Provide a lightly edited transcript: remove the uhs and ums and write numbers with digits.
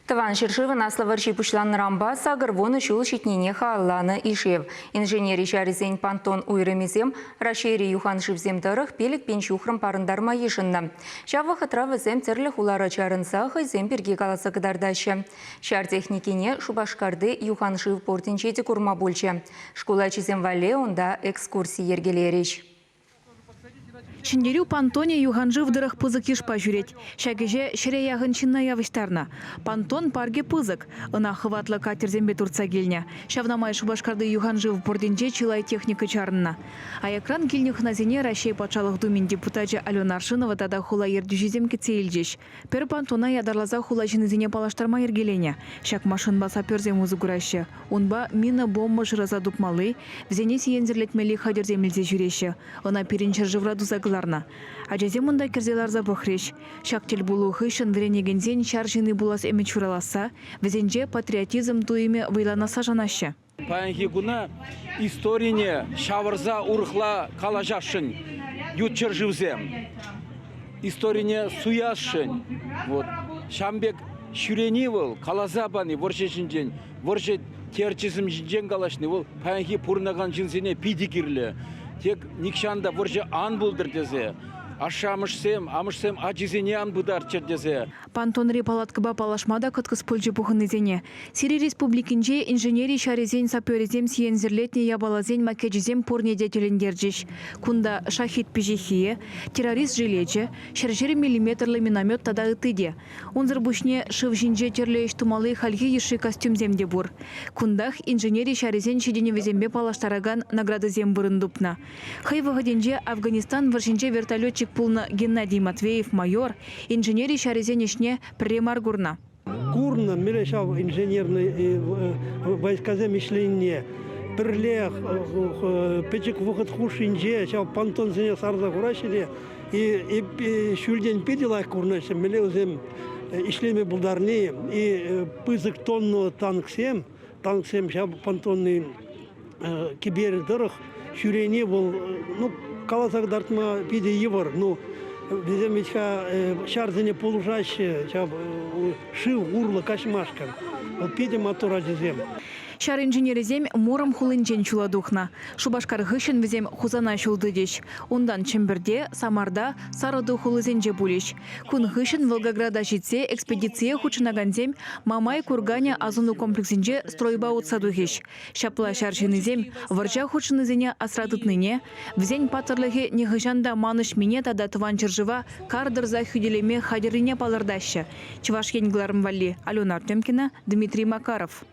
Тӑван ҫӗршывӑн Аслӑ вӑрҫи пуҫланнӑранпа 80 ҫул ҫитнине халалланӑ ишев. Инженери ҫарӗсен понтон уйрӑмӗсем Раҫҫейри юхан шывсем тӑрӑх 5000 ҫухрӑм парӑнтарма йышӑннӑ. Ҫав вӑхӑтра вӗсем тӗрлӗ хулара чарӑнса хӑйсем пирки каласа кӑтартаҫҫӗ. Ҫар техникине Шупашкарти юхан шыв портӗнче те курма пулчӗ. Шкул ачисем валли унта экскурси йӗркелерӗҫ. Ҫӗнтерӳ понтонӗ юханшыв тӑрӑх пысӑк йышпа ҫӳрет. Ҫак ӗҫе ҫӗре яхӑн ҫынна явӑҫтарнӑ. Понтон паркӗ пысӑк. Ӑна хӑватлӑ катерсемпе туртса килнӗ. Ҫавна май Шупашкарти юханшыв портӗнче чылай техника чарӑннӑ. Аякран килнӗ хӑнасене Раҫҫей Патшалӑх Думин депутачӗ Алена Аршинова тата хула ертӳҫисем кӗтсе илчӗҫ. Пӗр понтона ятарласа хула ҫыннисене паллаштарма йӗркеленӗ. Ҫак машинпа саперсем усӑ кураҫҫӗ. Унпа мина-бомба шыраса тупмалли, вӗсене сиенсӗрлетмелли хатӗрсем илсе ҫӳреҫҫӗ. Ӑна пирӗн ҫӗршывра туса кӑларнӑ. Ачасем унта кӗрсе ларса пӑхрӗҫ. Ҫак тӗлпулу хыҫҫӑн вӗренекенсен ҫар ҫынни пулас ӗмӗт ҫураласса, вӗсенче патриотизм туйӑмӗ вӑйланасса шанаҫҫӗ. Паянхи куна историне ҫавӑрса урӑхла калаҫасшӑн ют ҫӗршывсем. Историне суясшӑн. Вот. Ҫавӑн пек ҫӳрени вӑл, каласа пани вӑрҫӑ ҫинчен, вӑрҫӑ терчӗсем ҫинчен калаҫни вӑл паянхи пурӑнакан ҫынсене питӗ кирлӗ. Тек нихҫан та вӑрҫӑ ан пултӑр тесе, ашшӗ-амӑшсем, амӑшсем ачисене ан пытарччӑр тесе. Понтонри палаткӑпа паллашма та кӑткӑс пулчӗ пухӑннисене. Сири Республикинче инженери ҫарӗсен саперӗсем сиенсӗрлетнӗ япаласен макечӗсем пурне те тӗлӗнтерчӗҫ. Кунта шахид пиҫиххийӗ, террорист жилечӗ, ҫӗршер миллиметрлӑ миномет тата ытти те. Унсӑр пуҫне шыв ҫинче тӗрлӗ ӗҫ тумалли хальхи йышши костюмсем те пур. Кунтах инженери ҫарӗсен ҫитӗнӗвӗсемпе паллаштаракан наградӑсем вырӑн тупнӑ. Хӑй вӑхӑтӗнче Афганистан вӑрҫинче вертолетчик пулнӑ Геннадий Матвеев майор инженери ҫарӗсен ӗҫне пӗрре мар курнӑ. Курнӑ мӗнле ҫав инженерный войскасем ӗҫленине пӗрле пӗчӗк вӑхӑт хушшинче ҫав понтонсене сарса хураҫҫӗ те и ҫӳлтен питӗ лайӑх курӑнаҫҫӗ, мӗнле вӗсем ӗҫлеме пултарни и пысӑк тонна танксем, танксем ҫав понтонный кӗпер тӑрӑх ҫӳрени вӑл, ну, каласа кӑтартма питӗ йывӑр. Ну, вӗсем вӗт-ха ҫарсене пулӑшаҫҫӗ ҫав шыв урлӑ каҫмашкӑн. Вӑл питӗ маттур ачасем. Ҫар инженерӗсем Муром хулинчен ҫула тухнӑ. Шупашкар хыҫҫӑн вӗсем Хусана ҫул тытӗҫ. Унтан Чӗмпӗрте, Самарта, Сарӑту хулисенче пулӗҫ. Кун хыҫҫӑн Волгограда ҫитсе экспедицие хутшӑнакансем Мамай курганӗ асӑну комплексӗнче стройпа утса тухӗҫ. Ҫапла ҫар ҫыннисем вӑрҫа хутшӑннисене асра тытнине, вӗсен паттӑрлӑхӗ нихӑҫан та манӑҫмине тата Тӑван ҫӗршыва кар тӑрса хӳтӗлеме хатӗррине палӑртаҫҫӗ. Чӑваш Ен кӑларӑм валли Алена Артемкина, Дмитрий Макаров.